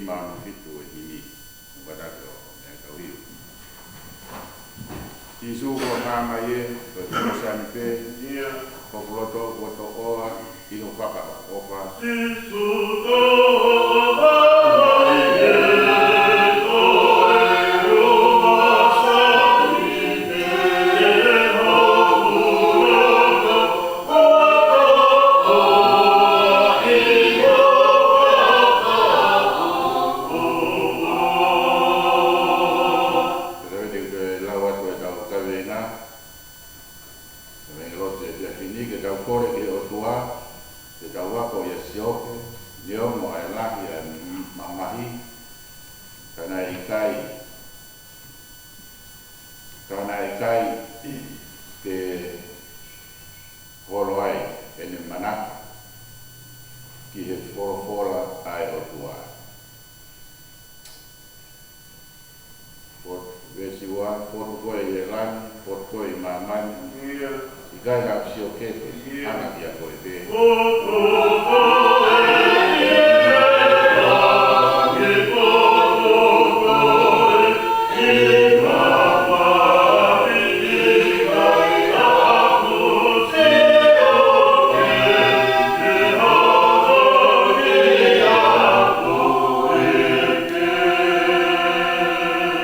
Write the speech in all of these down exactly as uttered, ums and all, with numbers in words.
Manu fitu e himi. Mata ke o me ka wiu. Sīsū ko hā mai e, ko e tō sani pē, ia, ko kuloto, ko tō oa, ʻi ho fakaʻofa. Sīsū ko hā mai e, ko e tō sani pē, ʻi ho kuloto, ko tō oa, ʻi ho fakaʻofa. Pea ʻoku toe lau atu ʻetau kavenga, kavenga lotu ʻo e efiafi ni, ke tau kole ki he ʻOtua, ke tau ako ʻia Siope, neongo ʻa e lahi ʻa e mamahi, ka naʻe ʻikai, ka naʻe ʻikai ke holo ai ʻene manako ki he folofola ʻa e ʻOtua. Pot-, veesi ua, potu koe ʻi he langi, potu koe ʻi māmani. Ia. ʻIkai haʻaku sio kehe, ia, hanga kia koe pē. Potu koe ʻi he langi, potu koe ʻi māmani, ʻikai haʻaku sio kehe, hanga kia koe pē.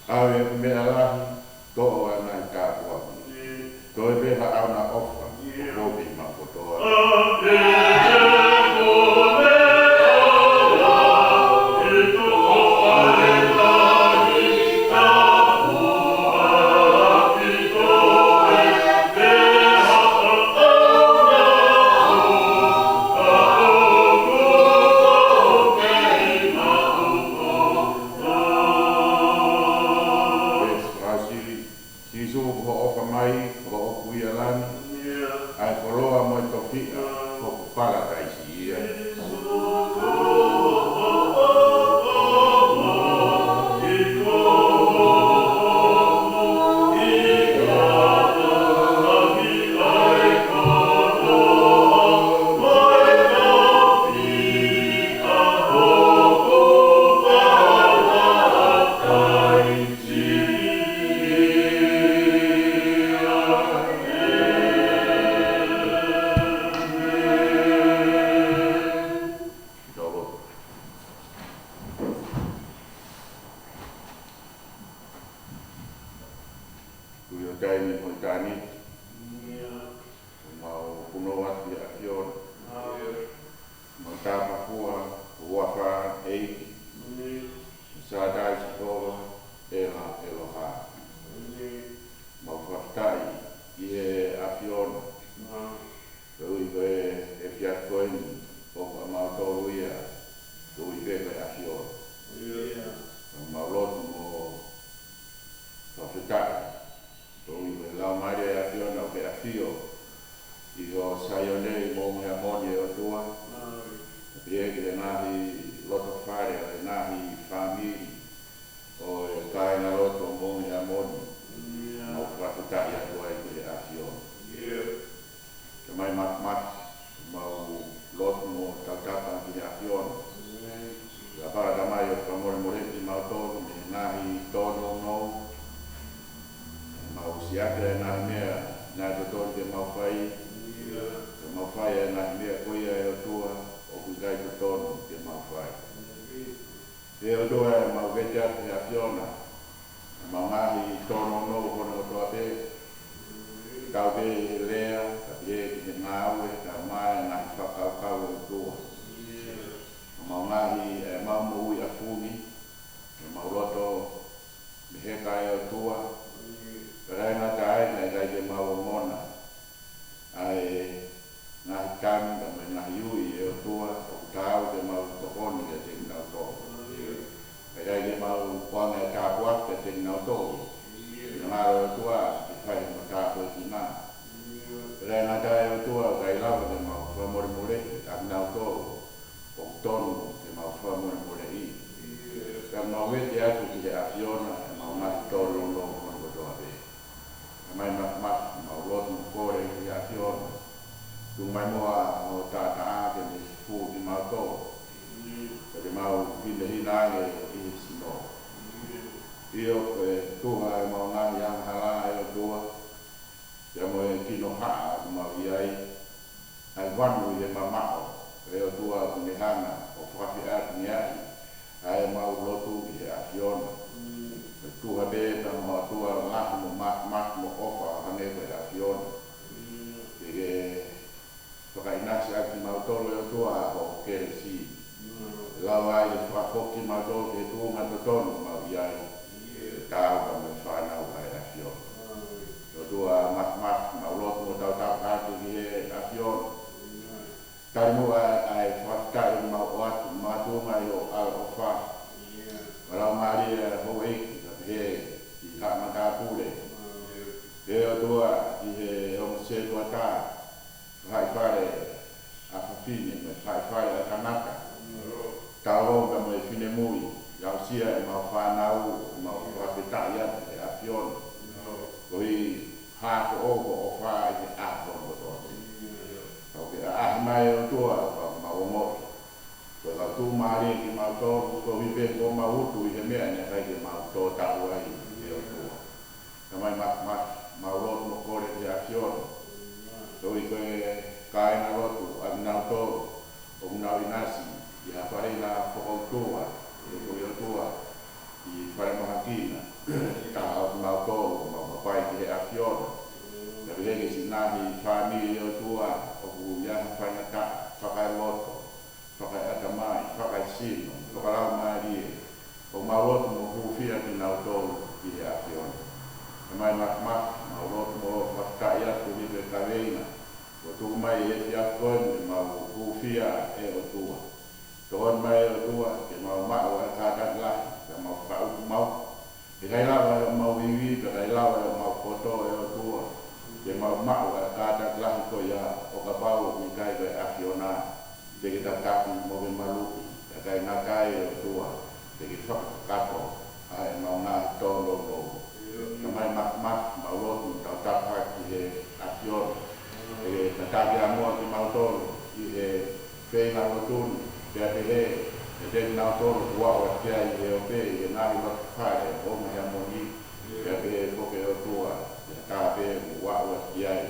ʻAve meʻa lahi, toʻo ʻa e ngaahi tāpuaki. Toe pē ha ʻauna ʻofa, ʻoku ou pehē maʻa kotoa. Sīsū, ko hoʻo ʻofa mai, ko hoʻo kuia lani, ʻa e koloa mo e tofiʻa, ko hoku palataisi ia. Tui o taimi mo e taimi. Mau punou atu ki he ʻAfiona. Mau tāpapua, huafa ʻEiki. Sātai Sihova, ʻEla ʻEloha. Mau fakafetaʻi ki he ʻAfiona. Koeʻuhi ko e efiafi ko eni, ʻoku ʻamautolu ia, koeʻuhi pē ko e ʻAfiona. Mau lotu mo fakafetaʻi, koeʻuhi ko e Laumālie ʻo e ʻAfiona ʻoku ke ʻafio ʻi ho Saione ʻi Moʻunga Heamoni, ʻe ʻOtua. Pea pehē ki he ngaahi loto fale ʻo e ngaahi fāmili ʻo e kāingalotu ʻo Moʻunga Heamoni. Mau fakafetaʻi atu ai ki he ʻAfiona. Tamai mafimafi, mau lotu mo tautapa ki he ʻAfiona. Ka pala Tamai ʻo fakamolemoleʻi kimautolu mei he ngaahi tōnounou. Mau siʻaki e ngaahi meʻa naʻe totonu ke mau fai. Ka mau fai e ngaahi meʻa ko ia, ʻe ʻOtua, ʻoku ʻikai totonu ke mau fai. ʻE ʻOtua, ʻe mau vete atu ki he ʻAfiona ʻemau ngaahi tōnounou hono kotoa pē, kau pē he lea, ka pehē ki he ngāue, kae ʻumaʻā e ngaahi fakakaukau, ʻe ʻOtua. ʻEmau ngaahi, ʻemau moʻui ʻa funi, ʻemau loto meheka, ʻe ʻOtua. Pea ʻikai ngata ai, naʻe ʻikai ke mau ongona ʻa e ngaahi tangi pea mo e ngaahi ui, ʻe ʻOtua, ʻoku taau ke mau tokoni kiate kinautolu. Pea ʻikai ke mau ʻoange e tāpuaki kiate kinautolu. Pea ngalo, ʻe ʻOtua, ke fai mo tāpuekina. Pea ʻikai ngata ai, ʻe ʻOtua, ʻikai lava ke mau fakamolemoleʻi ʻa kinautolu ʻoku totonu ke mau fakamolemoleʻi. Ka mau vete atu ki he ʻAfiona ʻemau ngaahi tōnounou hono kotoa pē. Tamai mafimafi, mau lotu mo kole ki he ʻAfiona. Tuku mai muʻa ho taʻataʻa ke ne fufū kimautolu. Pea te mau ange ʻi he sino. ʻIo, ko e tuha ʻemau ngaahi angahala ʻe ʻOtua, pea mo e kinohaʻa ʻoku mau ʻi ai, ʻa e vanu ʻi he mamaʻo, ʻe ʻOtua, ʻoku ne hanga ʻo fakafeʻatungiaʻi ʻa ʻemau lotu ʻi he ʻAfiona. Ko e tuha pē pea mo e ʻOtua lahi mo māfimafi mo ʻofa ʻo hangē ko e ʻAfiona. Ke ke fakaʻinasi ʻaki kimautolu ʻe ʻOtua hoʻo kelesi. Lava ai ke fakafoki kimautolu ki he tuʻunga totonu ʻoku mau ʻi ai. Taau ka mo e fānau ʻa e ʻAfiona. ʻE ʻOtua māfimafi, mau lotu mo tautapa hake ki he ʻAfiona. Tali muʻa ʻa e fakafetaʻi ʻoku mau ʻoatu, makatuʻunga ʻi hoʻo ʻaloʻofa. Mo e laumālie ʻa e houʻeiki, kae pehē ki Haʻa Matāpule. ʻE ʻOtua, ki he ongo sētuata, faʻahi fale ʻa fafine, mo e faʻahi fale ʻa tangata. Talavou pea mo e finemui, aʻusia ʻemau fānau, ʻoku mau fakafetaʻi atu ki he ʻAfiona. Koeʻuhi ko hoʻo ʻofa ʻi he ʻaho kotoa pē. Ka ʻoku ke ʻaʻahi mai ʻe ʻOtua, pea ʻoku mau ongoʻi ko e kau tuʻumālie kimautolu, koeʻuhi pē ko homau utu ʻi he meʻa naʻe ʻikai ke mau tō taʻu ai ʻe ʻOtua. Tamai māfimafi, mau lotu mo kole ki he ʻAfiona. Koeʻuhi ko e kāingalotu ʻa kinautolu ʻoku nau ʻinasi ʻi ha faʻahinga fokoutua, ʻe ko e ʻOtua, ʻi falemahaki na, ka ʻoku mau tō, mau hapai ki he ʻAfiona. Kae pehē ki he siʻi ngaahi fāmili ʻe ʻOtua, ʻoku ʻi ai ha faingataʻa, fakaeloto, fakaeʻatamai, fakaesino, fakalaumālie, ʻoku mau lotu mo hūfia kinautolu ki he ʻAfiona. Tamai māfimafi, mau lotu mo fakafetaʻi atu ʻi he kaveinga kuo tuku mai he efiafi ko eni ke mau hūfia ʻe ʻOtua. Tokoni mai ʻe ʻOtua, ke mau maʻu ʻa e kātaki lahi, ke mau fakautuutu maʻu. He ʻikai lava ʻe homau ivi, pea ʻikai lava ʻe homau poto ʻe ʻOtua ke mau maʻu ʻa e kātaki lahi ko ia, ʻo kapau ʻoku ʻikai ko e ʻAfiona te ke tataki mo ke maluʻi, pea ʻikai ngata ai ʻe ʻOtua, te ke fakakakato ʻa ʻemau ngaahi tōnounou. Tamai māfimafi, mau lotu mo tautapa hake ki he ʻAfiona. ʻE tataki ange kimautolu ʻi he feinga lotu ni, pea pehē kiate kinautolu kuo aʻu atu ki ai ʻi he ope, ʻi he ngaahi loto fale ʻo Ongo Heamoni, pea pehē foki ʻe ʻOtua ki ha taha pē kuo aʻu atu ki ai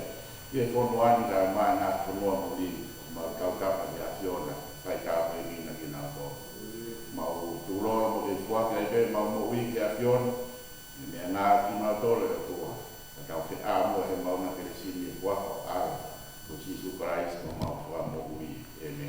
ʻi he fonua ni kae ʻumaʻā e ngaahi fonua muli, mau tautapa ki he ʻAfiona, fai tāpuekina kinautolu. Mau tukulolo mo kei foaki ai pē ʻemau moʻui ki he ʻAfiona, ʻi he meʻangāue kimautolu ʻe ʻOtua, ka tau feʻao muʻa he maʻu ʻa e kelesi ni ʻi he huafa ʻo ho ʻAlo ko Sīsū Kalaisi ko homau Fakamoʻui. ʻĒmeni.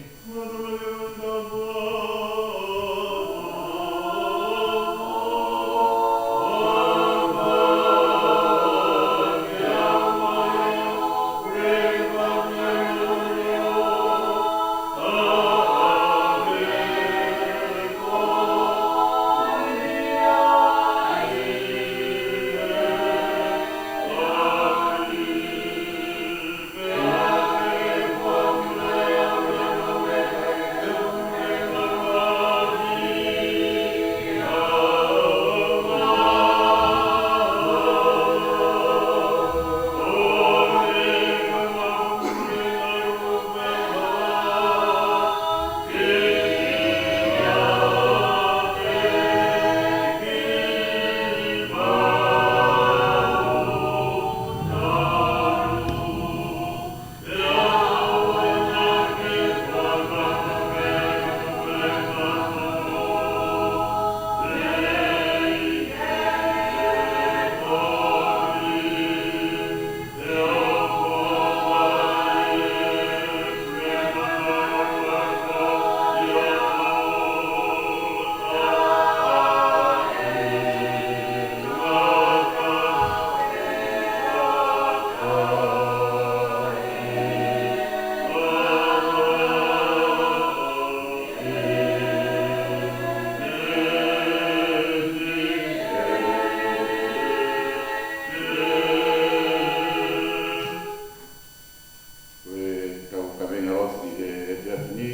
Ko ʻetau kaveinga lotu ʻi he efiafi ni,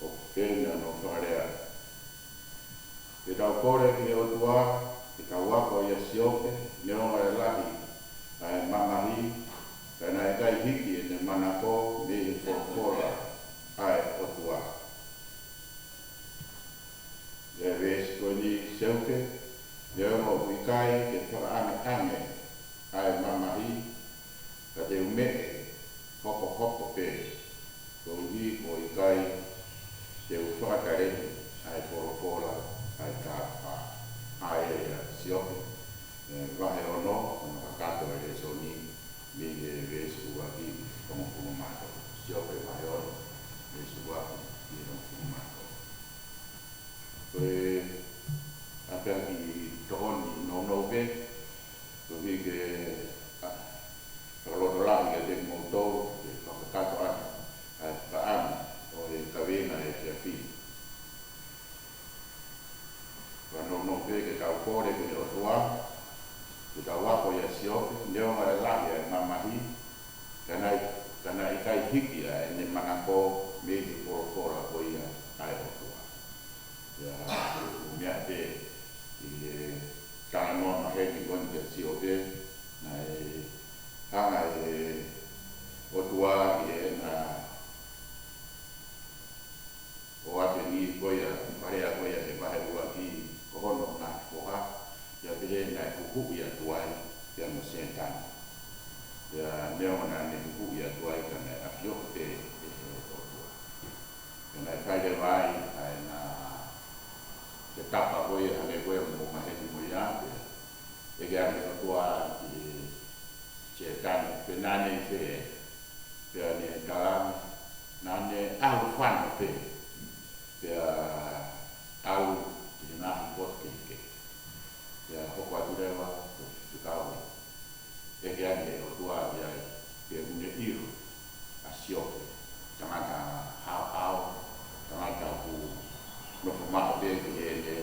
ʻoku pehē ni hono fakalea: Ke tau kole ki he ʻOtua, ke tau ako ʻia Siope, neongo ʻa e lahi ʻa e mamahi, ka naʻe ʻikai hiki ʻene manako mei he folofola ʻa e ʻOtua. Siope, neongo ʻoku ʻikai ke fakaʻangeʻange ʻa e mamahi, ka te u meʻe hokohoko pē, koeʻuhi ko e ʻikai te u fakataleʻi ʻa e folofola ʻa e tapa. ʻA ia ia Siope, ē, vahe ono, hono kakato e lēsoni, mei he veesi ʻuluaki ki he hongofulu mā tolu. Siope vahe ono, veesi ʻuluaki ki he hongofulu mā tolu. Ko e ʻapiaki tokoni nounou pē, koeʻuhi ke, ʻa, fakalotolahi kiate kimoutolu, ke fakakakato ʻaki ʻa e fakaʻamu ʻo e kaveinga ʻo e efiafi. Fakanounou pē ke tau kole ki he ʻOtua, ke tau ako ʻia Siope, neongo e lahi ʻa e mamahi, ka naʻe, ka naʻe ʻikai hiki ʻa ʻene manako mei he folofola ko ia ʻa e ʻOtua. Ia, ʻoku meʻa pē ʻi he talanoa maheni ko eni kia Siope, naʻe hanga ʻe he ʻOtua ʻi heʻena ʻoatu e niʻihi ko ia, faleʻi ko ia he vahe ʻuluaki, ko hono ngaahi foha, ia pehē naʻe huhuʻi atu ai ia mo Sētane. Ia neongo naʻa ne huhuʻi atu ai ka naʻe ʻafioʻi pē ʻe he ʻOtua. Ia naʻe fai leva ai ʻa ʻena, ʻa e tapa ko ia hangē ko ia ʻoku mou maheni mo ia, pea ʻeke ange ʻe he ʻOtua ki he Sētane pe naʻa ne ʻi fē, pea ne talaange naʻa ne ʻalu fano pē, pea ʻalu ki he ngaahi potu kehekehe. Pea hoko atu leva ʻo fekau ʻeke ange ʻe he ʻOtua ia, pea ʻoku ne ʻilo ʻa Siope, tangata haohaoa, tangata ʻoku nofo maʻu pē ki heʻene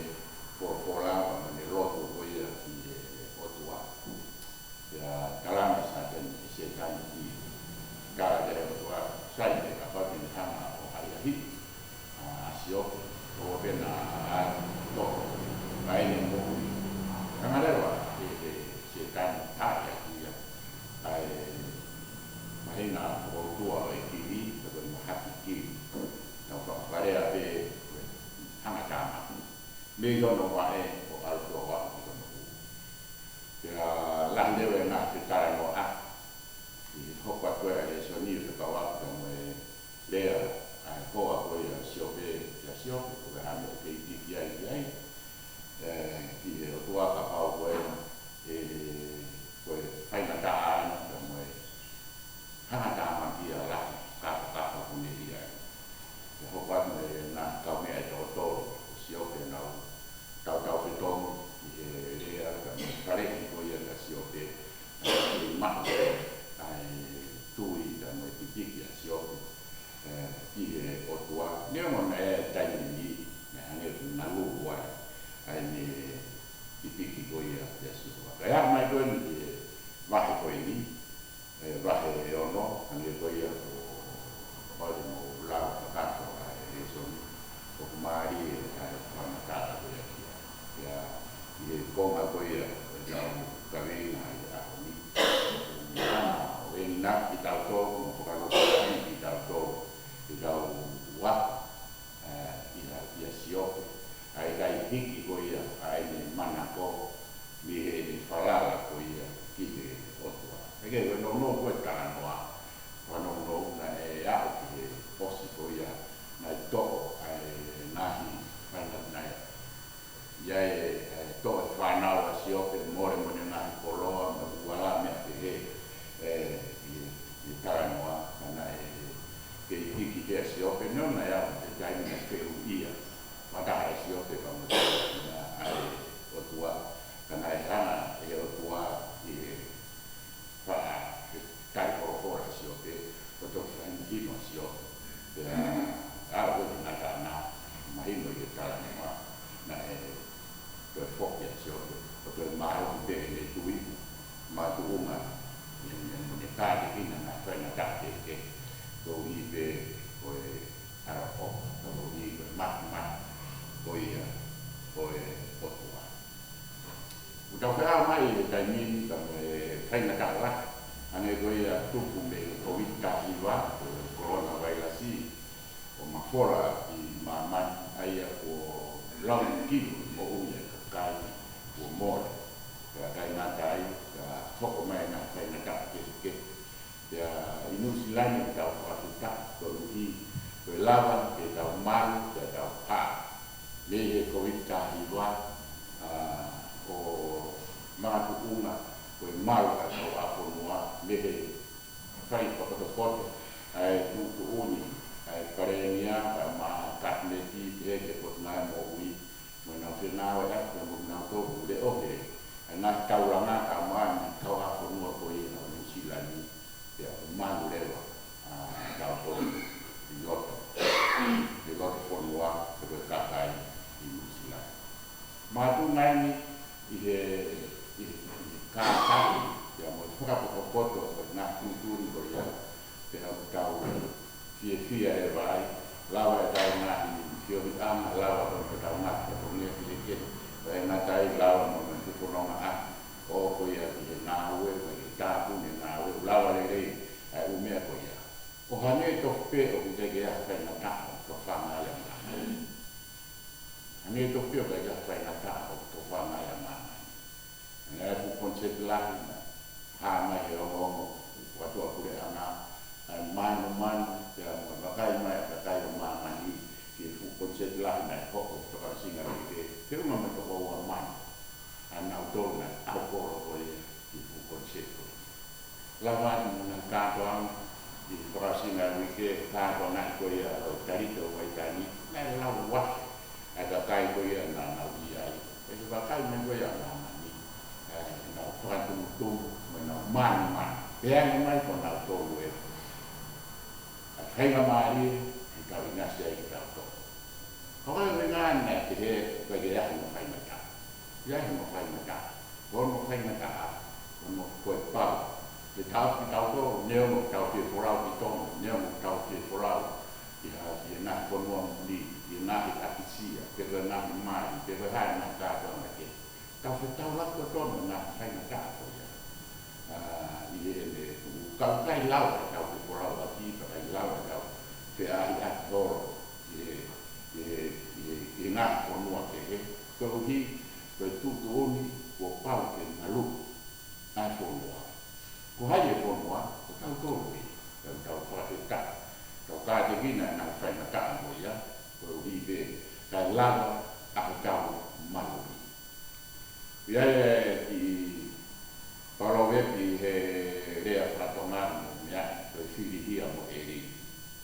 folofola, pea mo ʻene lotu ko ia ki he ʻOtua. Pea talaange ʻe Sētane, ʻe Sētane ki, tala ʻe he ʻOtua, sai pē kapau te ne hanga ʻo ʻahiʻahiʻi ʻa, ʻa Siope, ʻo pehē naʻa toʻo ʻa ʻene moʻui. Hanga leva ʻe, ʻe Sētane ʻo taaʻi ʻaki ia ʻa e māhina fokoutua ʻo e kili, pe ko e mahaki kili. Naʻa ne fakafalea pē ko e hangatama mei hono vaʻe ʻo ʻalu ʻo aʻu ki hono hū. Pea lahi leva e ngaahi fetalanoaʻaki ʻi he hoko atu ʻa e lēsoni ʻo fekauʻaki mo e lea ʻa e hoa ko ia ʻo Siope, kia Siope, ko e hā e meʻa ʻoku ke ikiiki ai ki ai, ē, ki he ʻOtua, kapau ko e, ē, ko e faingataʻa ʻana, pea mo e hangatama ia lahi, kākākā ʻoku ne ʻi ai. Pea hoko atu mo e ngaahi kaumeʻa ʻe toko tolu ʻo Siope, nau tautau fetongi ʻi he lea, pea mo e faleʻi ko ia kia Siope, ʻa e maʻu ʻa e tui, pea mo e pipiki ʻa Siope, ē, ki he ʻOtua. Neongo naʻe ʻi ai e taimi naʻe hangē ʻoku ngalulu ai ʻa ʻene pipiki ko ia kia Sihova. Kae ʻomai ko eni ki he vahe ko eni, ē, vahe ʻe ono, hangē ko ia ko, ko ʻoku mou lau kakato ʻa e lēsoni, ʻoku mālie ʻa e fakamatala ko ia ki ai. Ia, ʻi he konga ko ia ʻo ʻetau kaveinga ʻi he ʻaho ni, ʻoku ne hanga ʻo enginaki kitautolu, mo fakalotolahi kitautolu, ke tau ako, ē, ʻia, ʻia Siope, ʻa e ʻikai hiki ko ia ʻa ʻene manako mei heʻene falala ko ia ki he ʻOtua. Hangē ko e nounou ko e talanoa, ko e nounou naʻe aʻu ki he ʻosi ko ia naʻe toʻo ʻa e ngaahi faingataʻa, naʻe ʻi ai e, e toʻo e fānau ʻa Siope, mole mo ʻene ngaahi koloa, mo e uala, meʻa pehē, ē, ʻi, ʻi he talanoa, ka naʻe kei hiki pē ʻa Siope, neongo naʻe aʻu ki he taimi naʻe feʻuʻia fakataha ʻa Siope pea mo e, ʻa e ʻOtua, ka naʻe hanga ʻe he ʻOtua ʻi he faʻa, ke tali folofola ʻa Siope, ʻo toki fai mahino ʻa Siope. Pea, ʻa, ko e ngata ʻana, mahino ʻi he talanoa, naʻe toe foki ʻa Siope, ʻo toe mālohi pē ʻene tui, makatuʻunga ʻi heʻene, ʻene tākiekina e ngaahi faingataʻa kehekehe, koeʻuhi pē ko e ʻaloʻofa, koeʻuhi ko e matamata ko ia ʻo e ʻOtua. ʻOku tau feʻao mai he taimi ni pea mo e faingataʻa lahi, hangē ko ia ʻoku tupu mei he Kōviti taha hiva, ko e kolona vailasi, ʻo mafola ʻi māmani, ʻa ia kuo lau kilu e moʻui ʻa e kuo mole. Pea ʻikai ngata ai, ka hoko mai e ngaahi faingataʻa kehekehe. Pea ʻi Nuʻusila ni ʻoku tau fakafetaʻi koeʻuhi ko e lava ke tau malu, ke tau pā mei he Kōviti taha hiva, ʻa, ʻo makatuʻunga ko e malu ʻa e kauʻāfonua mei he fai fakapotopoto ʻa e tuʻutuʻuni ʻa e Palēmia, kae ʻumaʻā e Kapineti, pehē ki he Potungāue Moʻui, mo ʻenau fengāueʻaki pea mo kinautolu ʻoku leʻohi ʻa e ngaahi taulanga kae ʻumaʻā e ngaahi kauʻāfonua ko ia ʻo Nuʻusila ni, pea ʻoku malu leva ʻa, ʻa kitautolu ʻi loto, ʻi loto fonua, pe ko e kakai ʻi Nuʻusila ni. Makatuʻunga eni ʻi he, ʻi he, ʻi he kātaki, pea mo e fakapotopoto ʻo e ngaahi tuʻutuʻuni ko ia, pea ʻoku tau fiefia leva ai, lava ʻetau ngaahi feohiʻanga, lava ko ʻetau ngaahi fatongia kehekehe, pea ʻikai ngata ai, lava mo e ngaahi fononga ʻaki ʻo ko ia ki he ngāue, mo e tāpuni e ngāue, lava lelei ʻa e ʻū meʻa ko ia. ʻO hangē tofu pē ʻoku ʻikai ke ʻi ai ha faingataʻa ʻoku tofanga ai ʻa māmani. Hangē tofu pē ʻoku ʻikai ke ʻi ai ha faingataʻa ʻoku tofanga ai ʻa māmani. Naʻe ʻi ai e fuʻu konisēti lahi naʻe hā mai he ongoongo fakatuʻapuleʻanga, ʻa e mānumanu, pea mo e vakai mai ʻa e kakai ʻo māmani ki he fuʻu konisēti lahi naʻe hoko he tokolahi ʻo e uike, feʻunga mo e toko ua mano ʻa nautolu naʻe ʻalu kolo ko ia ki he fuʻu konisēti ko ia. Lava atu mo e ngaahi kātoanga ʻi he tokolahi ʻo e uike, kātoanga ko ia ʻo e Talita ʻo Vaitangi, naʻe lau afe ʻa e kakai ko ia naʻa nau ʻi ai. ʻI he vakai mai ko ia ʻa māmani, ʻa ʻenau fakatumutumu mo ʻenau mānumanu. Pea ʻi ai mai ko nautolu ē, ʻa e faingamālie ke tau ʻinasi ai kitautolu. Ka ko e ʻuhinga naʻe pehē ʻoku ʻikai ke ʻi ai hano faingataʻa. ʻI ai hano faingataʻa. Ko hono faingataʻa, ko hono ko e pau. Ke tau, kitautolu, neongo ʻoku tau fie folau ki Tonga, neongo ʻoku tau fie folau ki ha, ki he ngaahi fonua muli, ki he ngaahi ʻapisia, pe ko e ngaahi mali, pe ko e hā e ngaahi kātoanga kehe. Tau fetaulaki kotoa mo e ngaahi faingataʻa ko ia. ʻA, ʻi heʻene tuʻu, ka ʻoku ʻikai lava ke tau fie folau ʻaki, pea ʻikai lava ke tau feʻaʻiʻaki holo ʻi he, ʻi he, ʻi he, ʻi he ngaahi fonua kehe, koeʻuhi ko e tuʻutuʻuni kuo pau ke malu ʻa e fonua. Ko hai e fonua? Ko tautolu pē. Tau, tau fakafetaʻi, tau kātekina e ngaahi faingataʻa ko ia, koeʻuhi pē kae lava ʻa hotau malu. ʻI ai e kiʻi paloveape he lea faka-Tonga mo e meʻa, ko e filihia mo e ʻelili.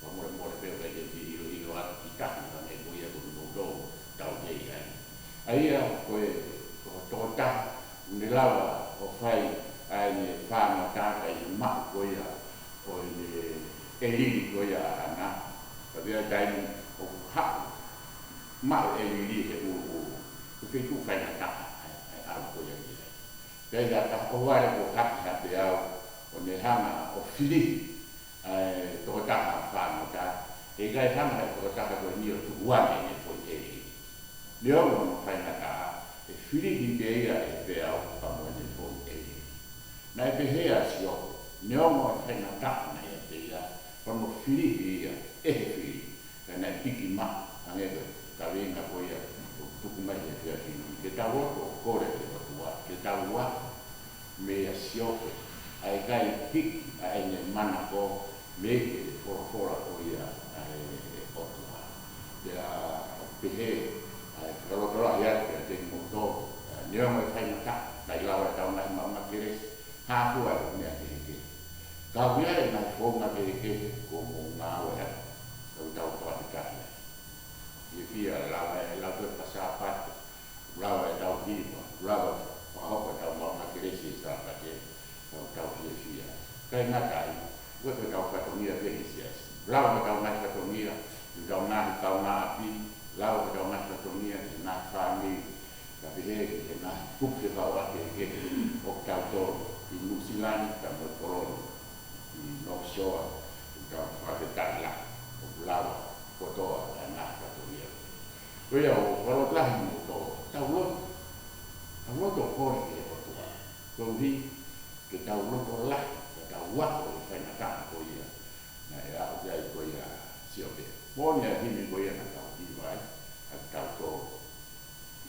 Fakamolemole pē ʻoku ʻikai ke u fie ʻiloʻilo atu ki ha taha, hangē ko ia ko kimoutolu ʻoku tau kei ai. ʻA ia ko e, ko e tokotaha ʻoku ne lava ʻo fai ʻa ʻene fāngota ʻi he maʻu ko ia ʻo ʻene ʻelili ko ia ʻaʻana. Ka ʻi ai e taimi ʻoku haʻu maʻu ʻelili he ʻuluʻulu, ko e feituʻu faingataʻa ʻa e, ʻa e ʻalu ko ia ki ai. Pea ʻi ha taha ʻoku vale kuo haʻi ha peau ʻo ne hanga ʻo filihi ʻa e tokotaha fāngota, heʻikai hanga ʻe he tokotaha ko eni ʻo tuku ange ʻene foʻi ʻelili. Neongo hono faingataʻa, ʻe filihi pē ia ʻe he peau pea mo ʻene foʻi ʻelili. Naʻe pehē ʻa Siope, neongo e faingataʻa naʻe ʻiate ia, hono filihi ia ʻe he fili, ka naʻe piki maʻu, hangē ko e kaveinga ko ia ʻoku tuku mai he efiafi ni, ke tau loto ʻo kole ki he ʻOtua, ke tau ako meia Siope, ʻa e ʻikai hiki ʻa ʻene manako mei he folofola ko ia ʻa e ʻOtua. Pea ʻoku pehē ʻa e fakalotolahi atu kiate kimoutolu, ʻa, neongo e faingataʻa, ʻikai lava ʻetau ngaahi maʻumaʻu kelesi, hā fua e meʻa kehekehe. Ka ʻoku ʻi ai e ngaahi founga kehekehe kuo mou ngāueʻaki, ʻoku tau fakafetaʻi ai. Fiefia, lava e lau ko e fakasāpate, lava ʻetau hiva, lava fakahoko ʻetau maʻumaʻu kelesi he Sāpate, ʻoku tau fiefia. ʻIkai ngata ai, ko e, ko ʻetau fatongia pē he siasi. Lava ʻetau ngaahi fatongia ki hotau ngaahi kaungāʻapi, lava ʻetau ngaahi fatongia ki he ngaahi fāmili, kae pehē ki he ngaahi kupu fekauʻaki kehekehe ʻo kitautolu ʻi Nuʻusila ni pea mo e kolo ni ʻi North Shore, ʻoku tau fakafetaʻi lahi ʻoku lava kotoa ʻa e ngaahi fatongia. Ko ia ʻoku ou fakalotolahi mo tau, tau lotu, tau lotu ʻo kole ki he ʻOtua. Koeʻuhi ke tau loto lahi, ke tau ako e faingataʻa ko ia naʻe aʻu ki ai ko ia ʻa Siope. Moʻoni ʻa e himi ko ia naʻa tau hiva ai, ʻa kitautolu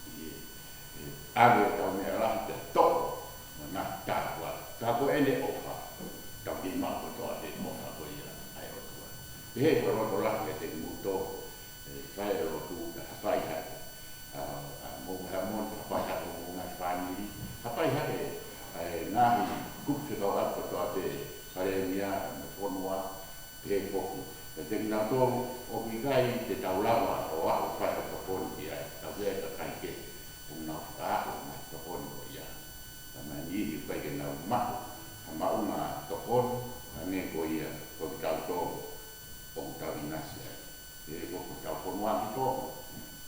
ʻi he, ʻi he ʻave ʻetau Fai e lotu, ka hapai hake ʻa, ʻa, mo ha mon, hapai hake mo e ngaahi fāmili, hapai hake ʻa e ngaahi kupu fekauʻaki kotoa pē, palēmia mo e fonua, pehē foki. Pea te kinautolu ʻoku ʻikai te tau lava ʻo aʻu ʻo fai ha tokoni ki ai, tau pehē kakai kehe ʻoku nau fakaaʻu ngaahi tokoni ko ia. Ka ʻoku ʻi ai e niʻihi ʻoku ʻikai ke nau maʻu ha maʻuʻanga tokoni, hangē ko ia ko kitautolu ʻoku tau ʻinasi ai. He ko hotau fonua ʻi Tonga,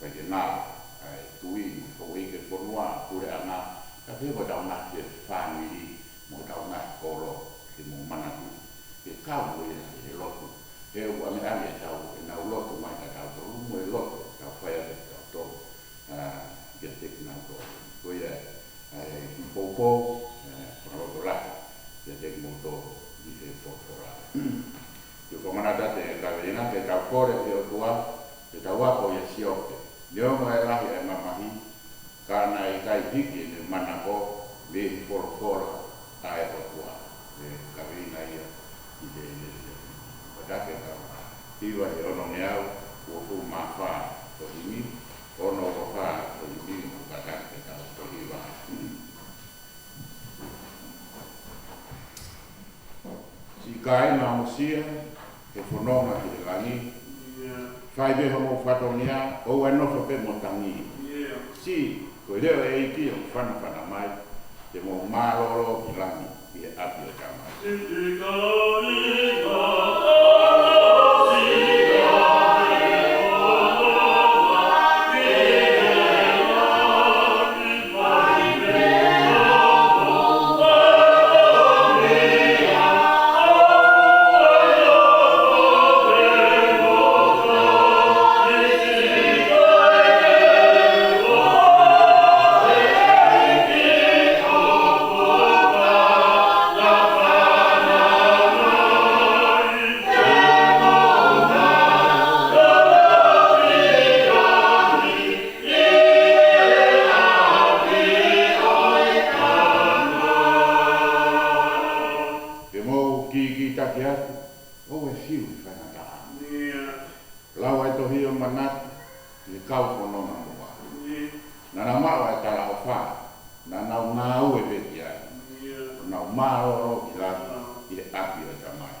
ʻoku ʻikai ke ngalo ʻa e tuʻi mo e houʻeiki ʻo e fonua, puleʻanga, ka pehē ko hotau ngaahi fāmili mo hotau ngaahi kolo ke mou manatu ke kau mo ia ʻi he lotu. He ʻoku ʻaneʻane ʻetau, ʻenau lotu mai kia tautolu mo e lotu ʻoku tau fai ʻaki kia tautolu, ʻa, kiate kinautolu. Ko ia, ʻa e kiʻi poupou, ʻa, fakalotolahi kiate kimoutolu ʻi he folofola. Te u fakamanatu atu e kaveinga, ke tau kole ki he ʻOtua, ke tau ako ʻia Siope. Neongo e lahi ʻa e mamahi, ka naʻe ʻikai hiki ʻene manako mei he folofola ʻa e ʻOtua. E kaveinga ia ʻi he, ʻi he, ʻi he, kātaki ke tau hiva he ono ngeau uofulu mā fā ʻo e himi, ono uofulu mā fā ʻo e himi, ʻo kātaki ke tau hiva. Siʻi kāinga ʻo Mosia, ke fononga ki he langi. Fai pē homou fatongia, ʻoua ʻe nofo pē mo tangi. Siʻi, ko e leʻo ʻo e ʻEiki ʻoku fanafana mai, te mou mālōlō ki langi ʻi he ʻapi ʻo e Tamai. Ke mou kīkītaki atu, ʻoua ʻe fiu he faingataʻa. Lau ʻa e tohi ʻo manatu ki he kau fononga muʻa. Naʻa nau maʻu ʻa e talaʻofa, naʻa nau ngāue pē ki ai. ʻO nau mālōlō ki langi ʻi he ʻapi ʻo e Tamai.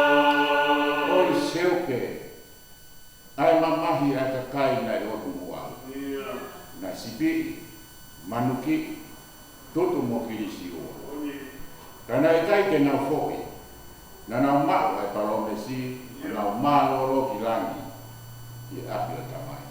ʻOi Siope, ʻa e mamahi ʻa e kakai naʻe ʻotu muʻa. Naʻe sipiʻi, manukiʻi, tutu mo kilisiua. Ka naʻe ʻikai te nau foʻi. Naʻa nau maʻu ʻa e palōmesi, naʻa nau mālōlō ki langi ʻi he ʻapi ʻo e Tamai.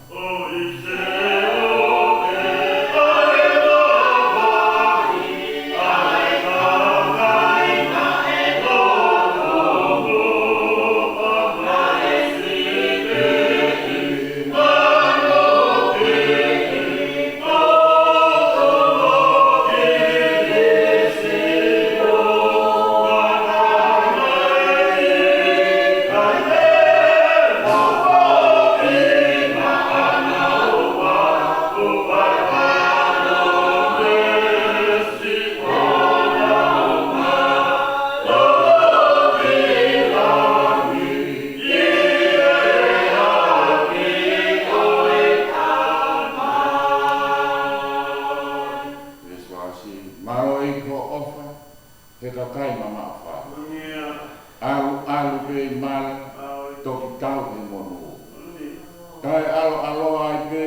Mālō ʻEiki hoʻo ʻofa he kakai mamaʻo fau. ʻAlu, ʻalu pē ʻi mala, toki tau he monū. Taʻeʻaloʻaloa ai pē,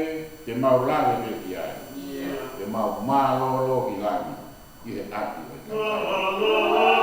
te mau lave pē ki ai. Te mau mālōlō ki langi ʻi he ʻapi ʻo e Tamai.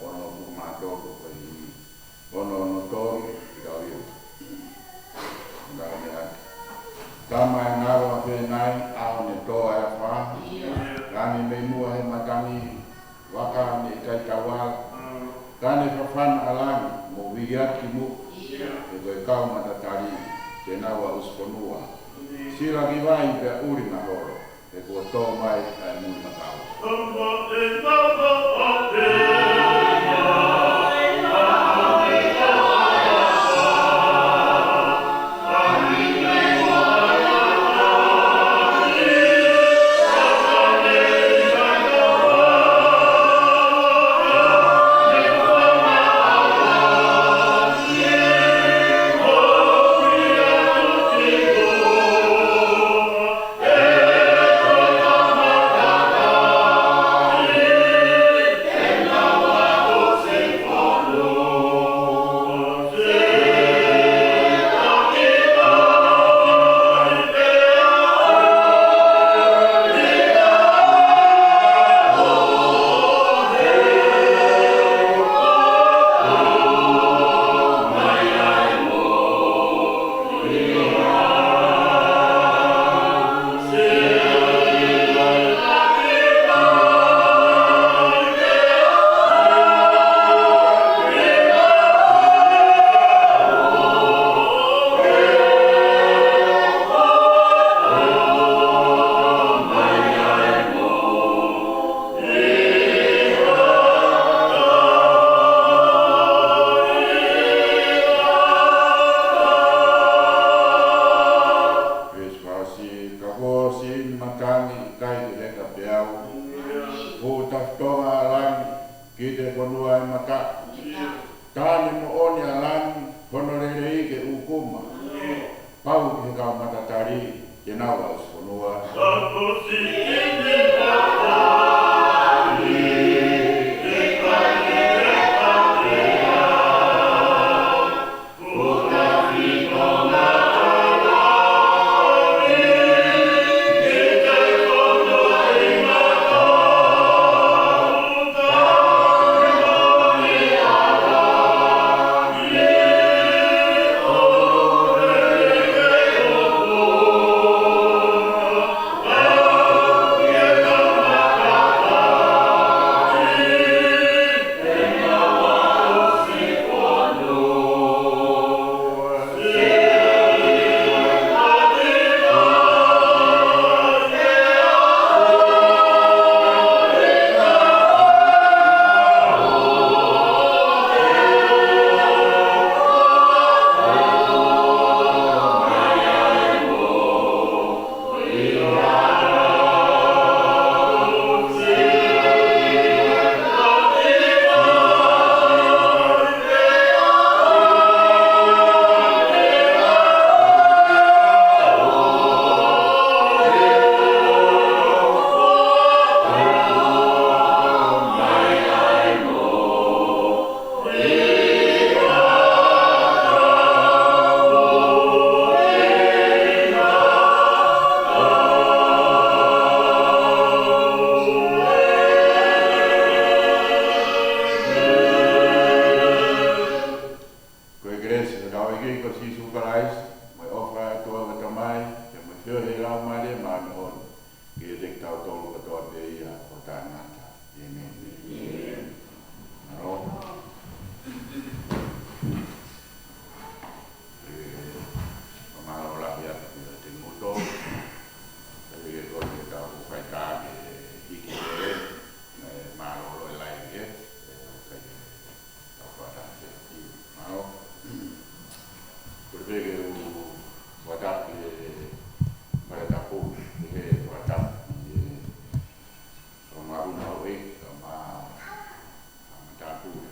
Ono ʻoku mātou ko e himi ono ono tolu, ʻi ka viu. Nau mea. Tama e ngalo a fenai, ʻao ne toa e afā. Ka ne mei muʻa he matangi, vaka ne ʻikai tauala. Ka ne fafana ʻa langi, mo viliaki mu. He ko e kau matatali, te nau aʻusi fonua. Sila ki vai pea ʻuli na holo. He kuo tō mai ʻa e mui makau. Veesi fā siʻi, ka ko siʻi ni matangi ʻikai ke heka pē au. Fuʻu tafitonga ʻa langi, ki te fonua e maka. Ka ne moʻoni ʻa langi, hono lelei ke ʻūkuma. Pau ki he kau matatali, te nau aʻusi fonua.